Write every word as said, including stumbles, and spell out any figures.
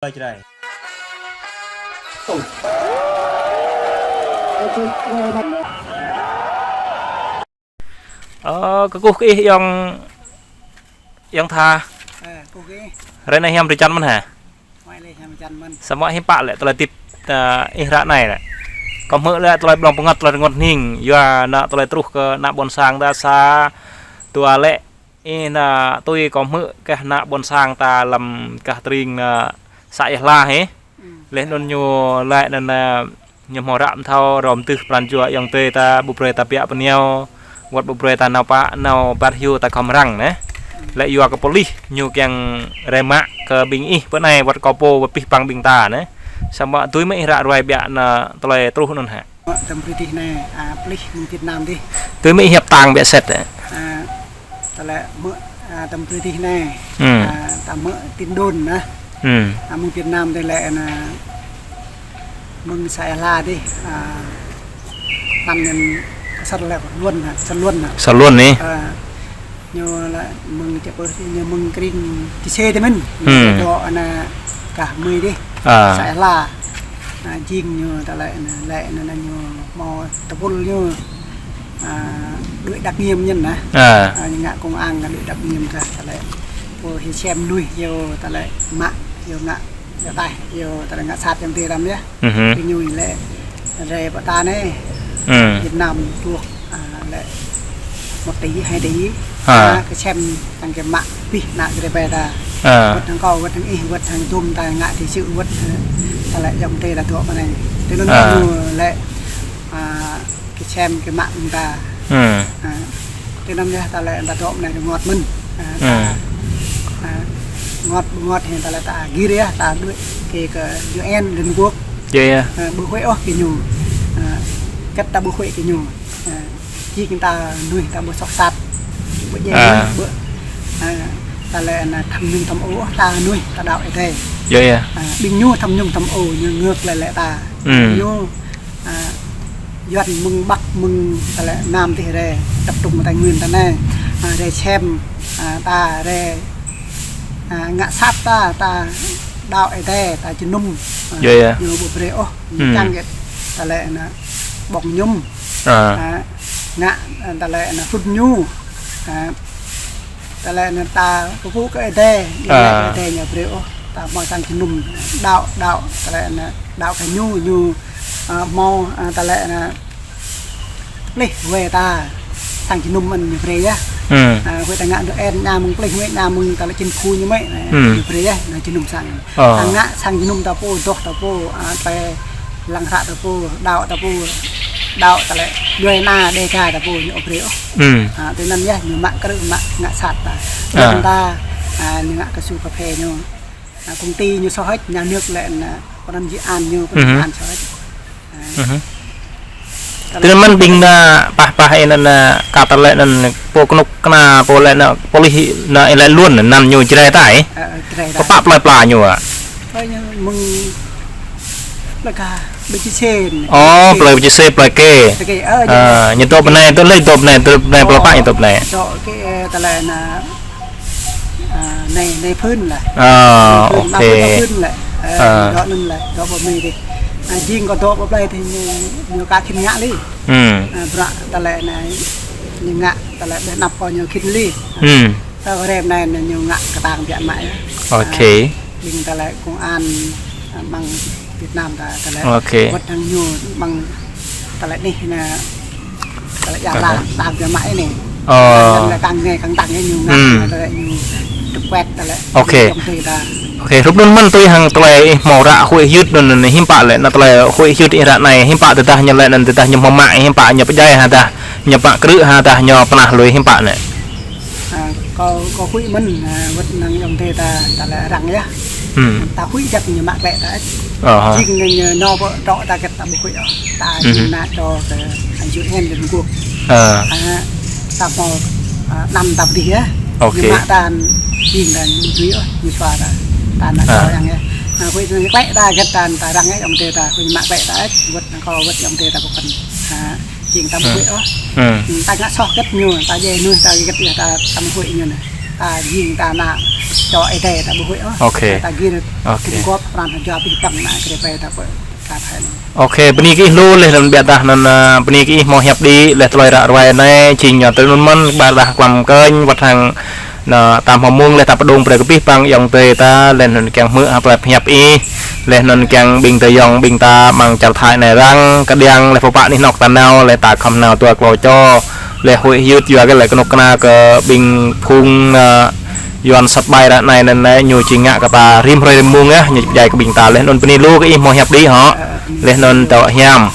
Ơ, kơkuh kơ ih ayŏng, ayŏng tha. Ơ, kơkuh kơ ih. Hrơi anai hiam drơi jăn mơ̆n hă? Hrơi anai hiam drơi jăn mơ̆n. Samơ̆ hiư̆m pă lĕ tơlơi hơdip, ơ, ih ră anai lĕ. Kâo hmư̆ lĕ tơlơi blŏng pơngăt, tơlơi rơngot hning, yua ană tơlơi truh kơ ană ƀôn sang ta sa dua lĕ. Ih ană tui kâo hmư̆ kah ană ƀôn sang ta lăm gah tơring ană să Ia Hla hĕ. Laih anŭn ñu laĭ anŭn, ơ, ñu hmâo ră mơthâo hrŏm tơ̆ pran jua ayŏng adơi ta ƀu brơi ta biă pơ anai, wơ̆t ƀu brơi ta nao pă, nao ƀar hyu ta khŏm răng anai. Lĕ yua kơ polis ñu kiăng rai mă kơ ƀing ih pơ anai wơ̆t kâo pô wơ̆t abih bang ƀing ta anai. Samơ̆ tui mơ̆ ih ră ruai biă ană tơlơi truh anŭn hă? Tơm brơi dih anai, a, pơlih mơ̆ng Việt Nam dih. Tui mơ̆ ih hiăp tang biă sĕt, ơ? A, tơlơi mơ̆, a, tơm brơi dih anai. Hmm. A, ta mơ̆ tin đồn anai. Hmm. A, mơ̆ng Việt Nam dih lĕ anai, mơ̆ng să Ia Hla dih, a, anăn anŭn Sar lĕ Luôn anai, Sar Luôn anai. Sar Luôn anai. A, ñu lĕ mơ̆ng čĕ pơ ñu mơ̆ng kring Čư̆ Sê dih mơ̆n. Hmm. Dŏ anai gah mơi dih. A. Să Ia Hla. A, jing ñu tơlơi anai, lĕ anai, anai ñu hmâo tơpul ñu. A, đuaĭ đặc nhiệm ñu anai. A. A, ñu ngă công an đuaĭ đặc nhiệm kah tơlơi. Pô hyu sem nuih yua tơlơi mă, yua ngă, yua taih, yua tơlơi ngă sat ayŏng adơi ta yơh. Mhm. Kơ ñu lĕ rai pơ ta anai. Hmm. Việt Nam tuh, a, lĕ một tỷ, hai tỷ. Ha. A, kơ sem tăng kơ mă abih ană kơ rai pơ ta. Ha. Wơ̆t hăng kâo, wơ̆t hăng ih, wơ̆t hăng dôm ta ngă thì sự wơ̆t, ơ, tơlơi ayŏng adơi ta dŏ pơ anai. Tui anŭn ñu lĕ, a, kơ sem kơ mă ƀing ta. Hmm. A, tui anŭn yơh tơlơi ta dŏ pơ anai rơngot mơ̆n. A, ta, a, rơngot, rơngot hĕ tơlơi ta gir yơh, ta đuaĭ kơ, kơ U N Liên Hợp Quốc. Yơh, yơh. A, ƀu huĭ ôh kơ ñu. A, kĕt ta ƀu huĭ kơ ñu. A, jing ta nuih ta ƀu soh sat. Ƀu djai nuih, ƀu, a, tơlơi anai tham nhũng tham ô, ta nuih ta đaŏ Ơi Adai. Yơh, yơh. A, ƀing ñu tham nhũng tham ô, ñu ngược lại lĕ ta. Hmm. Ñu, a, Yuan mơ̆ng Bắc mơ̆ng tơlơi Nam dih rai, tập trung Tây Nguyên ta anai. A, rai sem, a, ta rai, a, ngă sat ta, ta đaŏ Ơi Adai, ta jơnum. A, yơh, yơh. Ñu ƀu brơi ôh. Hmm. Čang kơ tơlơi anai ƀơ̆ng mơñum. A. A, ngă, a, tơlơi anai hrŭn ñu. A, tơlơi anai ta kơkuh kơ Ơi Adai, ñu, a, Ơi Adai ñu brơi ôh, ta hmâo sang jơnum đaŏ, đaŏ, tơlơi anai đaŏ kơ ñu, ñu, a, hmâo, a, tơlơi anai pơplih wai ta sang jơnum mơ̆n ñu brơi yơh. Hmm. A, wai ta ngă dŏ en ñu mơ̆ng pơplih wai ñu mơ̆ng tơlơi čin khu ñu mơ̆n, hmm, ñu brơi yơh, anai jơnum sang. Ơ. Ta ngă sang jơnum ta pô, dŏ ta pô, a, tơlơi lăng hră ta pô, đaŏ ta pô, đaŏ tơlơi djuai ană Đêga ta pô ñu ƀu brơi ôh. Hmm. A, tui anŭn yơh, ñu mă krư̆, mă ngă sat ta. A. Ñu ta, a, ñu ngă kơsu kơphê ñu. A, công ty ñu soh hĕč, nhà nước lĕ anai, pơnăn dự án ñu, pơnăn, mhm, dự án soh hĕč. Mhm. Tui anŭn mơ̆n ƀing anai pah pah anŭn, anŭn kơ tơlơi anŭn pô kơnuk kơna pô lĕ anŭn polis anŭn lĕ Luôn anŭn ñu Jrai ta. Ơ, ơ, Jrai ta. Pơpă plơi pla ñu hă? Ơ, ñu mơ̆ng plơi Ka, plơi Čư̆ Sê anai. Ơ, plơi Čư̆ Sê, plơi Kê. Plơi Kê, ơ, ơ, ñu dŏ pơ anai, dŏ lĕ dŏ pơ anai, dŏ pơ anai, plơi pă ñu dŏ pơ anai. Dŏ kơ, ơ, tơlơi anai, a, anai, anai phun lah. Ơ, anai phun, ok. Anai phun, anai phun lah. Ơ, ơ, dŏ anŭn lah, dŏ pơ Mi dih. A, jing kâo dŏ pơ plơi dih ñu, ñu ka khĭn ngă lĕ. Hmm. A, bruă tơlơi anai, ñu ngă tơlơi ƀơi anăp kâo ñu khĭn lĕ. Hmm. Tơ kơ rem anai ñu ngă kơtang biă mă yơh. Ok. A, jing tơlơi công an, a, mơ̆ng Việt Nam ta, tơlơi, ok, wơ̆t hăng ñu mơ̆ng tơlơi anih anai, tơlơi Ia Hla, kơtang, kơtang biă mă anai. Ơ. Anŭn lĕ kang anai, kang tăng anai ñu ngă, hmm, tơlơi ñu tơkuet tơlơi. Ok. Ñu tơlơi ta. Ok, hrup anŭn mơ̆n tui hăng tơlơi ih hmâo ră huĭ hyưt anŭn, anŭn hiư̆m pă lĕ, anŭn tơlơi huĭ hyưt ih ră anai, hiư̆m pă tơdah ñu lĕ, anŭn tơdah ñu hmâo mă, hiư̆m pă ñu pơdjai hă dah, ñu mă krư̆ hă dah, ñu pơnah lui hiư̆m pă anai. A, kâo, kâo huĭ mơ̆n, a, wơ̆t hăng ayŏng adơi ta, tơlơi arăng yơh. Hmm. Ta huĭ jăk ñu mă klĕ ta. Ơ hă. Jing ñu nao pơ trŏ ta kĕt ta ƀu huĭ ôh. Ta, mhm, jing ană čô kơ, a, U N Liên Hợp Quốc. Ơ. A, ta hmâo, a, anăn ta pơdih yơh. Ok. Ñu mă ta, jing ta ƀu tui ôh, ñu sua ta. Ta ană čô, ơ, arăng yơh. A, huĭ ñu klĕ ta kĕt ta, ta arăng yơh, ayŏng adơi ta, huĭ ñu mă klĕ ta, wơ̆t hăng kâo, wơ̆t ayŏng adơi ta pơkŏn. A, jing ta ƀu huĭ ôh. Hmm. Hmm, ta ngă soh kĕt ñu, ta djai nuih ta kĕt yơh, ta, ta ƀu huĭ ñu anai. Ta jing ta ană čô Ơi Adai ta ƀu huĭ ôh. Ok. Ta gir. Ok. Gop pran jua abih bang ană Ơi Adai ta pơ ta thai. Ok, bơni kơ ih lu laih anŭn biă dah anŭn, ơ, bơni kơ ih hmâo hiăp đĭ laih tơlơi ră ruai anai, jing ñu tui anŭn mơ̆n, ƀôdah klăm kơnh, wơ̆t hăng anŭn tam hmâo mông laih ta pơdŏng brơi kơ abih bang ayŏng adơi ta, laih anŭn kiăng hmư̆ hă tơlơi hiăp ih, laih anŭn kiăng ƀing tơ ayŏng, ƀing ta amăng čar Thái anai arăng, kơđiăng, laih pơpă anih anŏ ta nao, laih ta khŏm nao dua klâo čô, laih huĭ hyưt yua kơ laih kơnuk kơna kơ ƀing phung, ơ, Yuan sat ƀai ră anai anŭn anai ñu či ngă kơ ta rĭm hrơi rĭm mông yơh, ñu či pơdjai kơ ƀing ta laih anŭn bơni lu kơ ih hmâo hiăp đĭ hŏ. Laih anŭn tơ hiam.